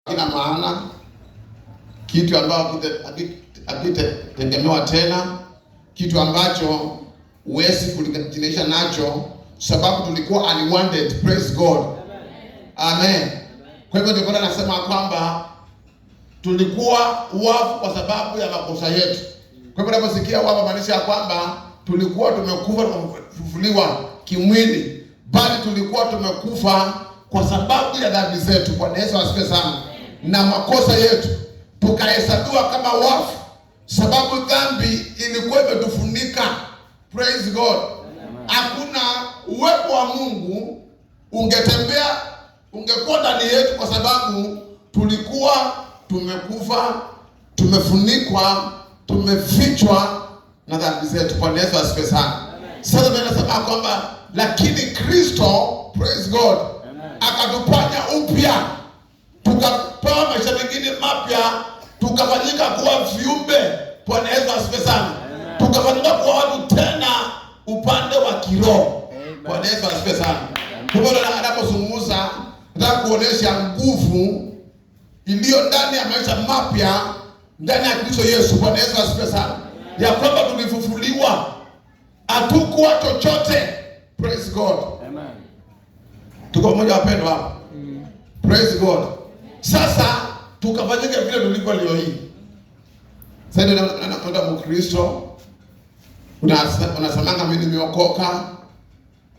Kina maana, kitu ambacho hakitegemewa tena, kitu ambacho huwezi kulinganisha nacho, sababu tulikuwa unwanted. Praise God, amen. Kwa hivyo ndio nasema kwamba tulikuwa wafu kwa sababu ya makosa yetu. Kwa hivyo unaposikia wafu, maanisha ya kwamba tulikuwa tumekufa tukafufuliwa kimwili, bali tulikuwa tumekufa kwa sababu ya dhambi zetu. Bwana Yesu asifiwe sana, na makosa yetu tukahesabiwa kama wafu, sababu dhambi ilikuwa imetufunika. Praise God. Hakuna uwepo wa Mungu ungetembea, ungekuwa ndani yetu, kwa sababu tulikuwa tumekufa, tumefunikwa, tumefichwa na dhambi zetu. Bwana Yesu asifiwe sana. Sasa tunasema kwamba lakini Kristo, praise God, akatufanya upya, tukapewa maisha mengine mapya, tukafanyika kuwa viumbe. Bwana Yesu asifiwe sana. Tukafanyika kuwa watu tena upande wa kiroho. Bwana Yesu asifiwe sana. Kwa hivyo anapozungumza, nataka kuonesha nguvu iliyo ndani ya maisha mapya ndani ya Kristo Yesu. Bwana Yesu asifiwe sana, ya kwamba tulifufuliwa, hatukuwa chochote. Praise God. Amen. Tuko pamoja wapendwa hapa? Praise God. Sasa tukafanyika vile tulivyo leo hii. Sasa ndio nakwenda Mkristo unasemanga mimi nimeokoka.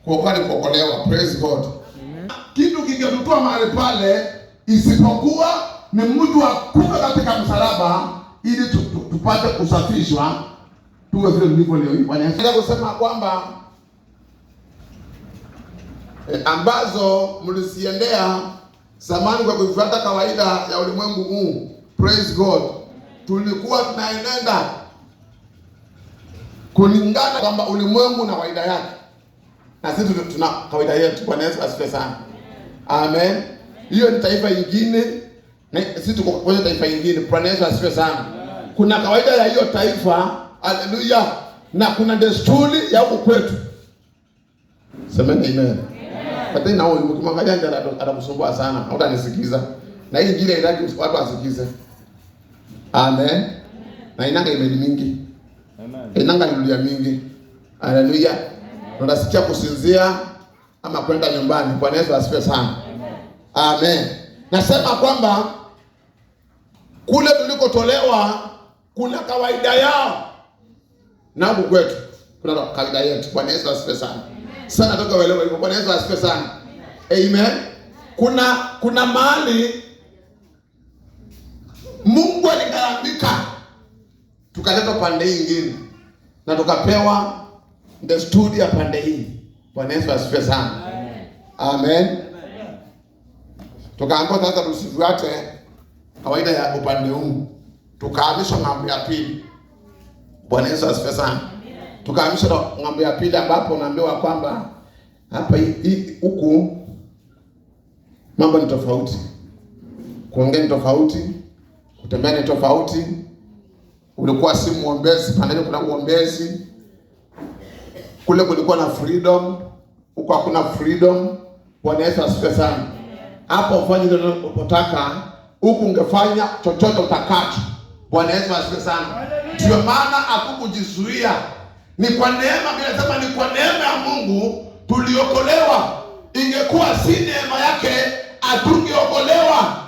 Kuokoka ni kuokolewa. Praise God. Kitu kingetutoa mahali pale isipokuwa ni mtu akufe katika msalaba ili tupate kusafishwa tuwe vile tulivyo leo hii. Bwana Yesu. Nataka kusema kwamba ambazo mliziendea zamani kwa kuifuata kawaida ya ulimwengu huu. Praise God. Tulikuwa tunaenenda kulingana kwamba ulimwengu na kawaida yake, na sisi tuna kawaida yetu. Bwana Yesu asifiwe sana. Amen. Hiyo ni taifa ingine na sisi tuko kwenye taifa ingine. Bwana Yesu asifiwe sana. Kuna kawaida ya hiyo taifa, haleluya, na kuna desturi ya huku kwetu. Semeni amen. Hata na huyu ukimwangalia nje atakusumbua sana, hutanisikiza. Na hii injili haitaki watu wasikize. Amen. Na inanga imeni mingi. Amen. Inanga haleluya mingi. Haleluya. Unasikia kusinzia ama kwenda nyumbani. Bwana Yesu asifiwe sana. Amen. Nasema kwamba kule tulikotolewa kuna kawaida yao na huku kwetu kuna kawaida yetu. Bwana Yesu asifiwe sana. Sana nataka uelewe hivyo. Bwana Yesu asifiwe sana. Amen. Kuna mahali Mungu aligharamika tukaletwa pande hii ingine na tukapewa desturi ya pande hii. Bwana Yesu asifiwe sana. Amen. Tukaambiwa sasa tusifuate kawaida ya upande huu, tukahamishwa ng'ambo ya pili. Bwana Yesu asifiwe sana. Tukahamishwa ng'ambo ya pili, ambapo naambiwa kwamba hapa huku mambo ni tofauti, kuongea ni tofauti, kutembea ni tofauti. Ulikuwa si muombezi, pande kuna uombezi, kule kulikuwa na freedom, huko hakuna freedom. Bwana Yesu asifiwe sana. Hapo ufanye ile unataka, huku ungefanya chochote utakacho. Bwana Yesu asifiwe sana. Ndio maana hakukujizuia. Ni kwa neema, Biblia inasema ni kwa neema ya Mungu tuliokolewa. Ingekuwa si neema yake hatungeokolewa.